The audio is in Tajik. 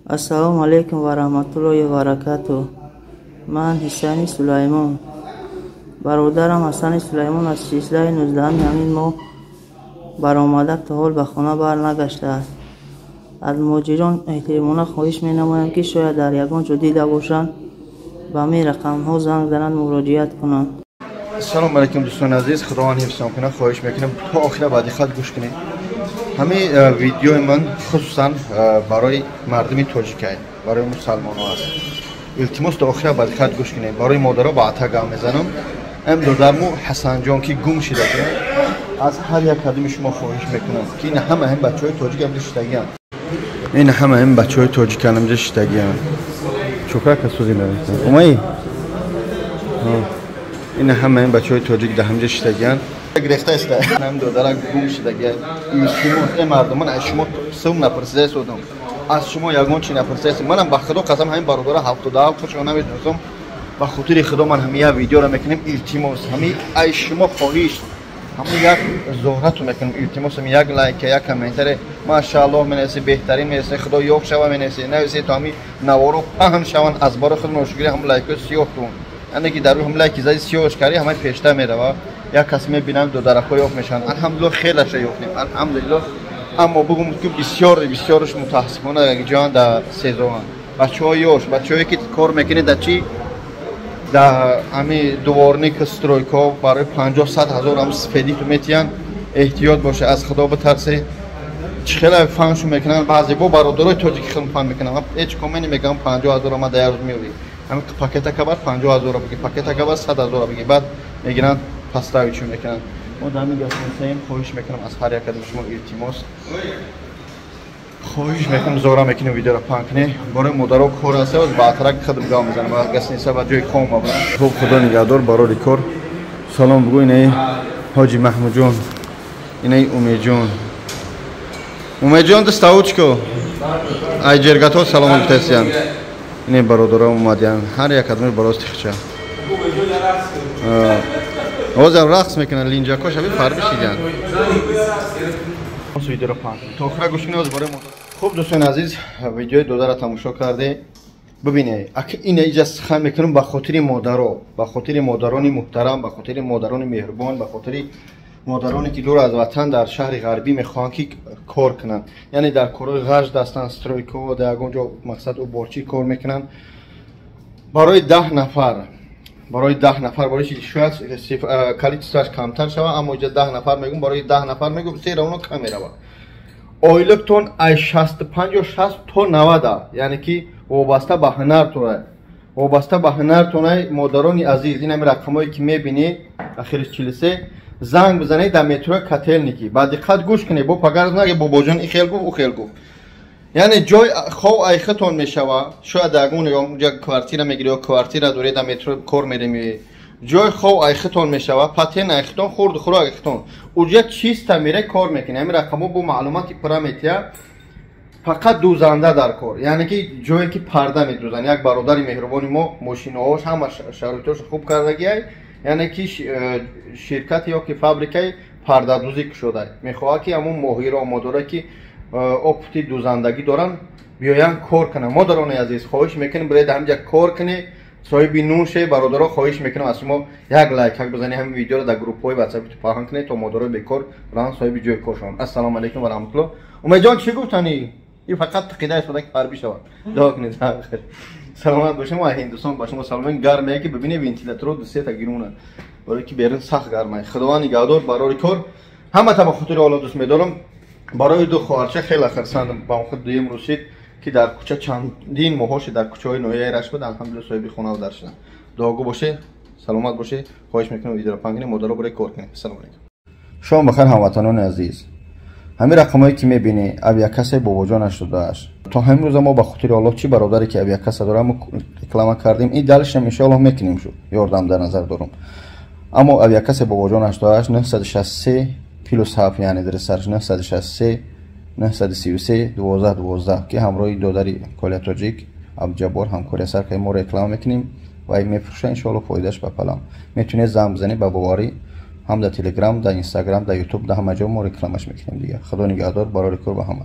Ассалому алайкум ва раҳматуллоҳи ва баракатуҳ. Ман Ҳисани Сулаймон. Бародарам Ҳасани Сулаймон аз числаи 19 ҳамин моҳ баромада то ҳол ба хона барнагаштааст. Аз муҳоҷирон эҳтиромона хоҳиш менамоям, ки шояд дар ягон ҷо дида бошанд, ба ҳамин рақамҳо занг зананд, муроҷиат кунанд. Ассалому алайкум, дӯстони азиз, Худованд ҳифзтон кунад. Хоҳиш мекунам, то охира ба диққат гӯш кунед. Ҳамин видеои ман хусусан барои мардуми тоҷикай, барои мусалмонҳо аст. Илтимос, то охира ба диққат гӯш кунед. Барои модаро ба ата гап мезанам. Ам додарму Ҳасанҷон, ки гум шида, аз ҳар як кадоми шумо хоҳиш мекунам, ки ин ҳама ҳам бачаҳои тоҷик ҳамҷа шидагианд, ин ҳама ҳам бачаҳои тоҷикан ҳамҷа шидагианд. Чукрака сузи умаи, ин ҳама ин бачаҳои тоҷик дар ҳамҷа шидагианд. Гирехта аст, ҳам додарак гум шидагианд. Илтимос, э мардуман, аз шумо сум напурсида истодам, аз шумо ягон чи напурсида истодам. Манам ба Худо қасам, ҳамин бародара 77 худшон намешиносам. Ба хотири Худо ман ҳамин як видеоро мекунем. Илтимос, ҳамин ай шумо хоҳиш, ҳамин як зуҳрату мекунем. Илтимос, ҳамин як лайка, як комментаре, машааллоҳ менависе, беҳтарин менависе, Худо ёфт шава менависе, нависе, то ҳамин наворо паҳн шаванд. Аз бори худ ношукрӣ ҳамин лайкҳои сиёҳ кун, яъне ки дар рӯи ҳам лайки зади, сиёҳш кардӣ, ҳамаи пешта мерава. Як кас мебинам, додаракҳо ёфт мешаванд. Алҳамдулиллоҳ, хелаша ёфтем, алҳамдулиллоҳ. Аммо бугум, ки бисёр бисёрш мутаассифона якҷоянд, дар сезоанд. Бачаҳои ёш, бачаҳое ки кор мекунед, дар чӣ, дар ҳами дворник, стройка, барои 50-100 ҳазор ҳам сифедиту метиҳанд. Эҳтиёт боша, аз Худо битарсе. Чӣ хеле фаншу мекунанд баъзе бо бародарои тоҷики хеле фан мекунанд. Ҳеҷ комени мегӯям, 50 ҳазор ама дар як рӯз меёбӣ. Ҳамин пакета кабар 50 ҳазора бигӣ, пакета кабар 100 ҳазора бигӣ, баъд мегиранд, подставить мекунанд. Мо дар ҳамин гостиницаем. Хоҳиш мекунам аз ҳар як кадоми шумо, илтимос, хоҳиш мекунам, зора мекунем, видеоро паҳн кунед. Барои модаро кор аст, ба атрак худам гав мезанам, ба гостиница, ба ҷои хом мабрам. Хуб, Худо нигаҳдор, барори кор. Салом бугӯ. Инаи ҳоҷи Маҳмудҷон, инаи Умедҷон. Умедҷон, дастаучко ай ҷергато салом гуфтасиян. Инаи бародаро омадиян, ҳар як кадоми бароз тихча ҳозир рақс мекунанд, линҷако шаби фарби шидиян. Видеоро паҳн кунед, то охира гӯш кунед. Барои модар. Хуб, дӯстони азиз, видеои додарро тамошо карде. Бибинед, аки ина иҷа сухан мекунам ба хотири модаро, ба хотири модарони муҳтарам, ба хотири модарони меҳрубон, ба хотири модароне ки дур аз ватан, дар шаҳри ғарбӣ мехоҳанд ки кор кунанд, яъне дар корҳои ғажд ҳастанд, стройка, дар ягон ҷо, мақсад, уборчӣ кор мекунанд. Барои 10 нафар, барои 10 нафар, барои шояд количество аш камтар шавад, аммо иҷа 10 нафар мегӯм, барои 10 нафар мегӯм, се равно кам меравад. Ойликтон аз 65 ё 60 то 90, яъне ки вобаста ба ҳунартона, вобаста ба ҳунартона. Модарони азиз, ин ҳами рақамҳое ки мебинед, ахириш 43, занг бизанед, дар метрои Котелники. Ба диққат гӯш кунед, бо пагар наге, бобоҷон и хел гуфт, ӯ хел гуфт. Яъне ҷой хов айхитон мешава. Шояд дар ягон ҷа квартира мегирӣ ё квартира доред, дар метро кор мереми, ҷой хов айхитон мешава, патент айхитон, хурду хӯрок айхитон. Уҷа чиста мере, кор мекунӣ. Ҳамин рақамҳо бо маълумоти пурра метиҳа. Фақат дӯзанда дар кор, яъне ки ҷое ки парда медӯзанд. Як бародари меҳрубони мо мошинаҳош, ҳама шароитҳош хуб кардагиай, яъне ки ширкат ё ки фабрикаи пардадӯзӣ кушода, мехоҳад ки ҳамун моҳиро, модарое ки опыт и дӯзандагӣ доранд, биёянд, кор кунанд. Модарони азиз, хоҳиш мекунем, бироед, ҳаминҷа кор кунед, соҳиби нун ше. Бародаро, хоҳиш мекунам аз шумо, як лайкак бизанед, ҳамин видеоро дар группҳои ватсапи паҳн кунед, то модарои бекор раванд, соҳиби ҷои кор шаванд. Ассалому алайкум ва раҳматуллоҳ. Умедҷон, чӣ гуфтани? И фақат тиқида истода ки фарбӣ шавад. Дуо кунед, саломат бошем. Мо Ҳиндустон ба шумо салом. Гармее ки бибинед, вентиляторо ду сета гирунад, барои ки берун сахт гармае. Худованд нигаҳдор, барори кор. Ҳамата ба хотири Олло дӯст медорам. Барои ду хоҳарча хеле хурсандам, ба худ дуюм русид, ки дар кӯча чандин моҳоше дар кӯчаҳои ноҳияи Рашт буд, алҳамдулилла, соҳиби хона дар шуданд. Дуогӯ бошед, саломат бошед. Хоҳиш мекунам, видеоро паҳн кунед, модаро барои кор кунед. Ассалому алайкум. Шом бахайр, ҳамватанони азиз. Ҳамин рақамҳое ки мебинӣ, авиакасса бобоҷонаш додааш. То ҳамин рӯза мо ба хотири Аллоҳ, чӣ бародаре ки авиакасса дора, мо реклама кардем, и дальше ам иншоаллоҳ мекунем, шу ёрдам дар назар дорум. Аммо авиакасса бобоҷонаш додааш 963 плюс 7, яъне дар сарш 963 933 12 12, ки ҳамроҳи додари Коля Тоҷик Абдуҷаббор ҳамкория сар кардем. Мо реклама мекунем ва мефурӯша, иншоалло, фоидааш ба палам. Метавонед занг бизанед ба боварӣ, ҳам дар Телеграм, дар Инстаграм, дар Ютуб, дар ҳама ҷо мо рекламаш мекунем. Дигар Худо нигаҳдор, барори кор ба ҳама.